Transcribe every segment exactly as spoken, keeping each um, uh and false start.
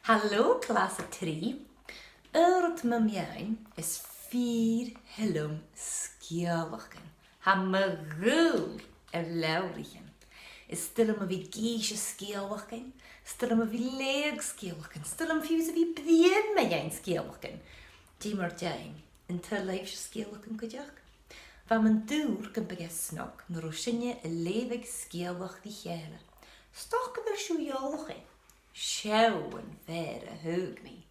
Halò, clas a trì. Aird mo mheadhan, is fìor thoil leam sgeulachdan. Tha mo ghaol air leabhraichean. Is toil leam a bhith ag innse sgeulachdan, is toil leam a bhith a' leughadh sgeulachdan, is toil leam fiù 's a bhith a' bruidhinn mu dheidhinn sgeulachdan. Dè mar a tha an toil leibhse sgeulachdan cuideachd? Bha mi an dùil gum biodh e snog nan robh sinne a' leughadh sgeulachd ri chèile. 'S dòcha gu bheil sibh eòlach air Seo am fear a thog mi.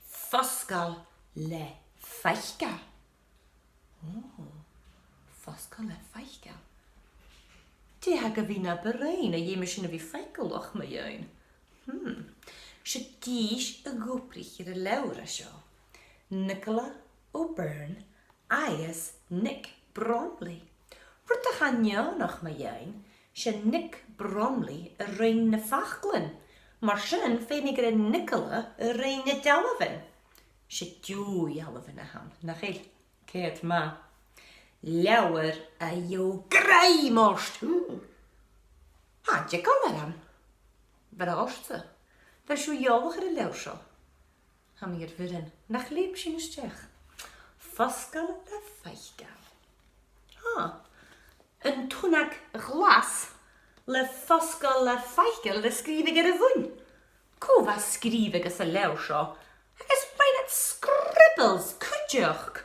Fosgail le faiceall. Ò, fosgail le faiceall. Dè tha gu bhith na b' fheàrr, a dh'fheumas sinn a bhith faiceallach mu dheidhinn? Hmm. 'S e dithis a dh'obraich air an leabhar a tha seo, Nicola O'Byrne agus Nick Bromley. Rud a tha neònach mu dheidhinn, 's e Nick Bromley a rinn na faclan. Mar sin, feumaidh gur e Nicola a rinn na dealbhan. 'S e deagh dhealbhan a th' ann, nach eil? Ceart ma-thà. Leabhar a gheibh grèim ort. Ù. Tha an t-eagal orm. Bheil e ort-sa? Bheil sibh eòlach air an leabhar seo? Tha mi air bhioran nach leum sinn a-steach. Fosgail le faiceall. Ah, An Tunnag Ghlas le Fosgail le Faiceall le sgrìobhadh air a' bhun. Cò bha a' sgrìobhadh anns an leabhar seo? Agus rinn iad scribbles cuideachd.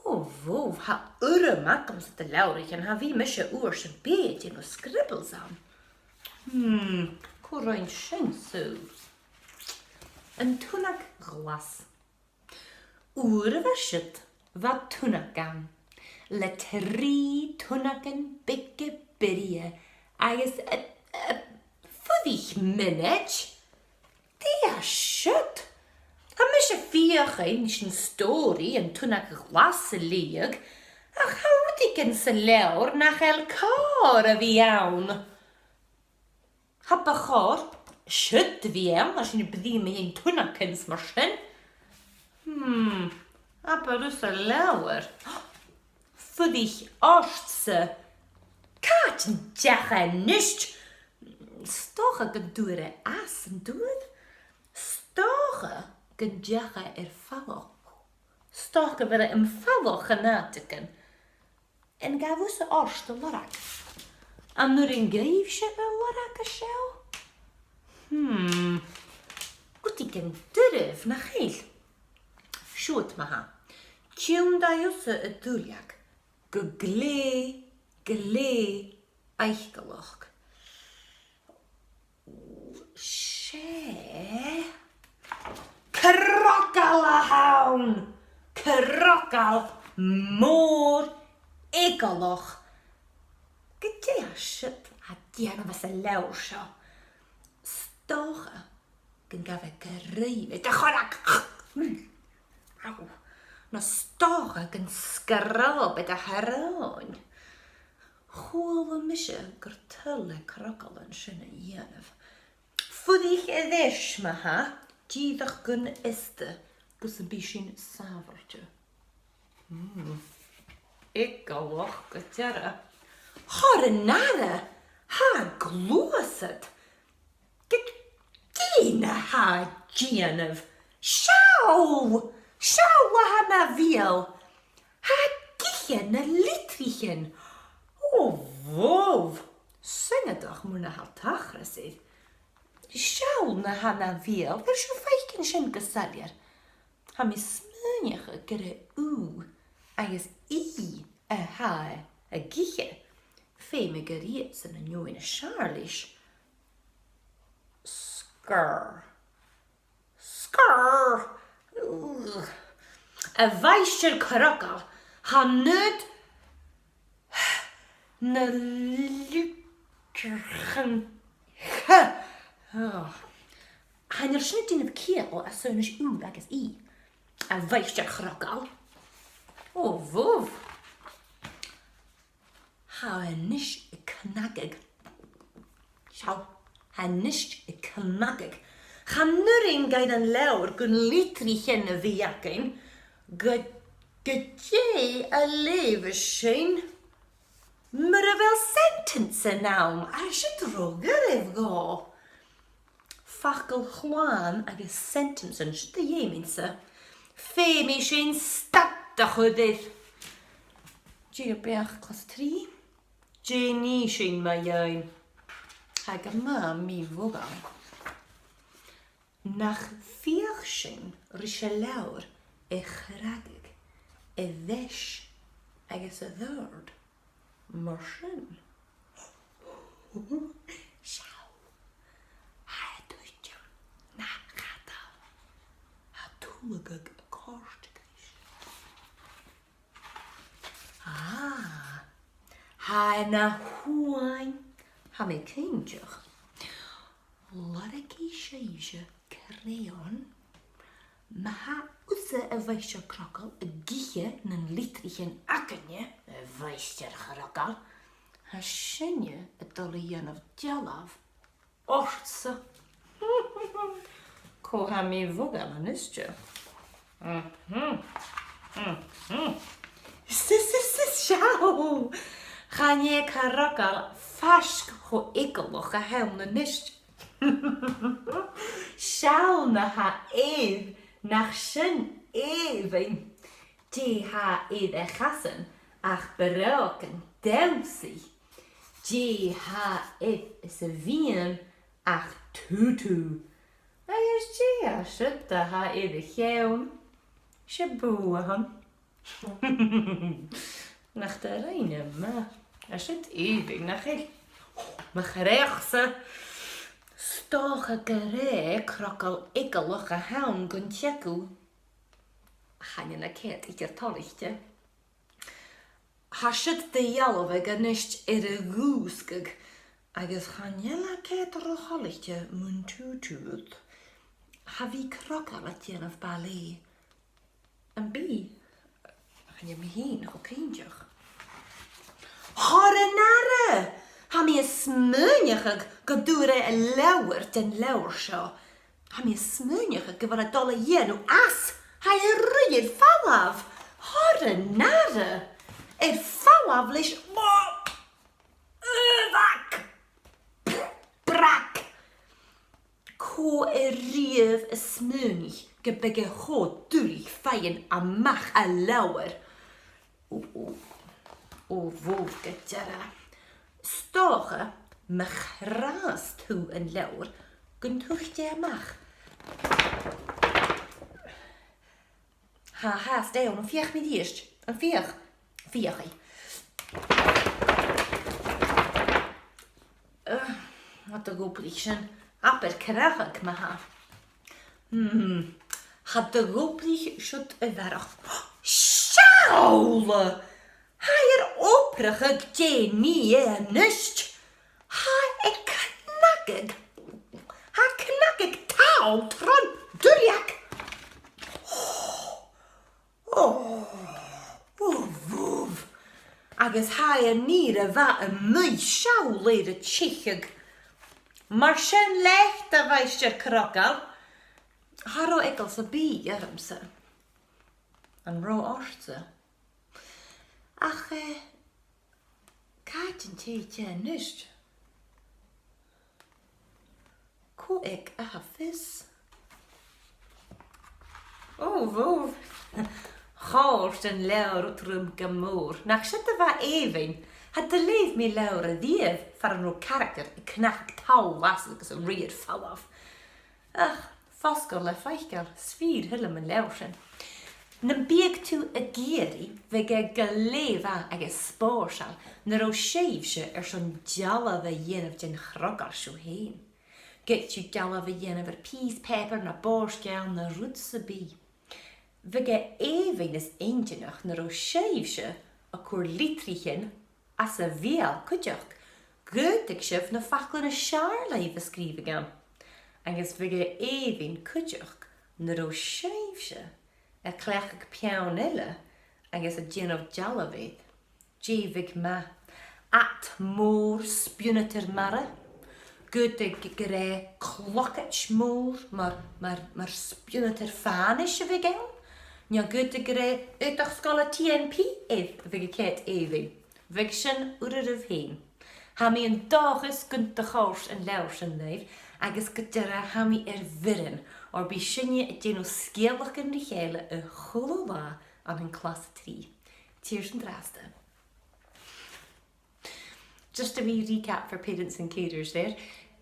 Ò, bhò, tha urram agamsa de leabhraichean, cha bhi mise uair sam bith a' dèanamh scribbles ann. Hmm, cò rinn sin sibh? An Tunnag Ghlas. Uair a bha siud, bha tunnag ann, le trì tunnagan beaga brèagha agus, a, a, fuirich mionaid. Dè tha siud? Tha mise a' feuchainn ris an stòiridh An Tunnag Ghlas a leughadh, ach tha rudeigin san leabhar nach eil còir a bhith ann. Tha, bu chòir siud a bhith ann, tha sinn a' bruidhinn mu dheidhinn tunnagan 's mar sin. Hmm, abair thusa an leabhar. Fuirich ortsa. Càit an deach e a-nis? 'S dòcha gun d' fhuair e às, an d' fhuair? 'S dòcha gun deach e air falach. 'S dòcha gu bheil e am falach an àiteigin. An gabh thusa ort a lorg? An urrainn dhuibhse a lorg an seo? Hmm. Rudeigin doirbh, nach eil? Siuthad ma-thà. Tionndaidh thusa an duilleag gu glè, glè fhaiceallach. 'S e crogall a th' ann! Crogall mòr eagalach. Gu dè tha siud a' dèanamh anns an leabhar seo? 'S dòcha gun gabh e grèim air do chorrag. Au. No 's dòcha gun sgròb e do shròin. Chuala mise gur toil le crogallan sin a dhèanamh. Fuirich air ais ma-thà, dìreach gun fhiosta, gus am bi sinn sàbhailte. Mm. Eagalach gu dearbh. Thoir an aire, tha e a' gluasad. Gu dè na tha e a' dèanamh? Seall! Seall na tha na bheul. Tha e ag ithe na litrichean. Ò, bhobh! Sònraichte mar a tha tachras air. Seall na tha na bheul. Bheil sibh a' faicinn sin gu soilleir? Tha mi a' smaoineachadh gur e ù agus í a tha e ag ithe. Feumaidh gur iadsan an fheadhainn as fheàrr leis. Sgur. Sgur! Ugh. A mhaighstir Crogall, chan fhaod na litrichean ch-, oh. Chan eil sin a' dèanamh ciall às aonais ù agus í. A mhaighstir Crogall. Ò, bhobh. Tha e a-nis a' cnagadh. Seall, tha e a-nis a' cnagadh. Chan urrainn dhan an leabhar gun litrichean a bhith againn. Gu, gu dè a leugh sinn? Mura bheil sentence ann, tha siud ro dhoirbh dhomh. facal shlàn agus sentence an siud a dh'fheumainn-sa. Feumaidh sinn stad a chur air. Dìreach beachd clas trì. Dè nì sinn mu dheidhinn? Tha e gu math mì-mhodhail. Nach fheuch sinn ris an leabhar a chragadh a dheas agus a dhòrd mar sin? Seall. Tha e duilich na chadal. Tha tuilleadh a' còrdadh ris. Ah, tha e na shuain. Tha mi cinnteach. Lorgaidh sibhse crayon. Ma tha thusa, a Mhaighstir Crogall, ag ithe nan litrichean againne, a Mhaighstir Chrogall, tha sinne a' dol a dhèanamh dealbh ortsa. Cò tha mì-mhodhail a-nis? Mhm. Mhm. Sis, sis, sis, seall! Chan e Crogall faisg cho eagalach a th' ann a-nis. Seall na tha air, nach sin èibhinn. Dè tha air a chasan ach brògan dannsaidh? Dè tha air sa mheadhan ach tutu? Agus dè tha siud a tha air a cheann? 'S e bùth a th' ann. Nach do rinn e math. Tha siud èibhinn, nach eil? Mo chreach-sa. 'S dòcha gur e Crogall eagalach a th' ann gun teagamh. Chan eil e ceart idir toilichte. Tha siud a' dealbhadh a-nis air a dhùsgadh, agus chan eil e ceart ro thoilichte mun tutu. Cha bhi Crogall a' dèanamh ballet. Am bi? Chan eil mi fhìn cho cinnteach. Thoir an aire! Tha mi a' smaoineachadh gun d' fhuair e an leabhar den leabhar seo. Tha mi a' smaoineachadh gu bheil e a' dol a dhèanamh às. Tha e a' ruith air falbh. Thoir an aire! Air falbh leis. Ugh! Brag! Cò a-riamh a smaoinich gum biodh e cho duilich faighinn a-mach à leabhar? Ò, ò, ò, bhò, gu dearbh. 'S dòcha, ma chrathas tu an leabhar, gun tuit e a-mach. Tha, tha, stay on, am feuch mi a-rithist? Am feuch? Feuchaidh. Ugh, cha do dh'obraich sin. Abair crathadh ma-thà. Hmm. Cha do dh'obraich siud a bharrachd. Seall! Tha e air obrachadh, dè nì e a-nis? Tha e a' cnagadh. Tha e a' cnagadh toll tron duilleag. Ò, ò, bhùbh. Agus tha e an ìre mhath a-muigh, seall air a teicheadh. Mar sin leat, a Mhaighstir Crogall. Cha robh eagal sam bith ormsa. An robh ortsa? Ach, eh, càit an tèid e a-nis? Cò aig a tha fios? Ò, bhò. Chòrd an leabhar ud rium gu mòr. Nach siud a bha èibhinn? Cha do leugh mi leabhar a-riamh far an robh caractar a' cnap toll às agus a' ruith air falbh. Ach, fosgladh le faiceall, 's fìor thoil leam an leabhar sin. Nam biodh tu ag iarraidh, bhiodh e glè mhath agus spòrsail nan robh sibhse airson dealbh a dhèanamh den Chrogall sibh fhèin. Ged a tha dealbh a dhèanamh air pìos pàipear no bòrd-geal no rud sam bith. Bhiodh e èibhinn is inntinneach nan robh sibhse a' cur litrichean às a bheul cuideachd, dh'fhaodadh sibh na faclan as fheàrr leibh a sgrìobhadh ann. Agus bhiodh e èibhinn cuideachd nan robh sibhse a' cleachdadh peann eile agus a' dèanamh dealbh air. Dè bhiodh math? Ad mhòr spionnadair mara? Dh'fhaodadh gur e clogaid mhòr mar, mar, mar spionnadair fànais a bhiodh ann? No dh'fhaodadh gur e aodach-sgoile T N P air a bhiodh a' coimhead èibhinn? Bhiodh sin ur oirbh fhèin. Tha mi an dòchas gun do chòrd an leabhar sin ribh, agus gu dearbh tha mi air bhioran, oir bidh sinne a' dèanamh sgeulachdan ri chèile a h-uile latha ann an clas a trì. Tìoraidh an-dràsta. Just a wee recap for parents and carers there.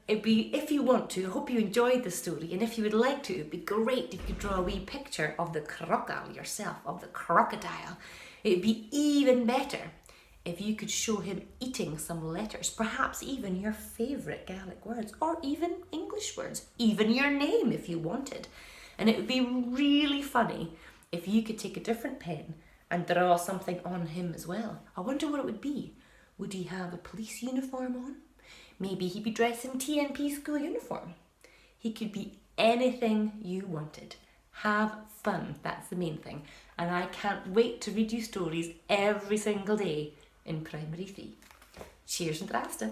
It'd be, if you want to, I hope you enjoyed the story, and if you would like to, it'd be great if you could draw a wee picture of the crocodile yourself, of the crocodile. It'd be even better if you could show him eating some letters, perhaps even your favourite Gaelic words, or even English words, even your name if you wanted. And it would be really funny if you could take a different pen and draw something on him as well. I wonder what it would be. Would he have a police uniform on? Maybe he'd be dressed in T N P school uniform. He could be anything you wanted. Have fun, that's the main thing. And I can't wait to read you stories every single day in primary three. Tìoraidh an-dràsta.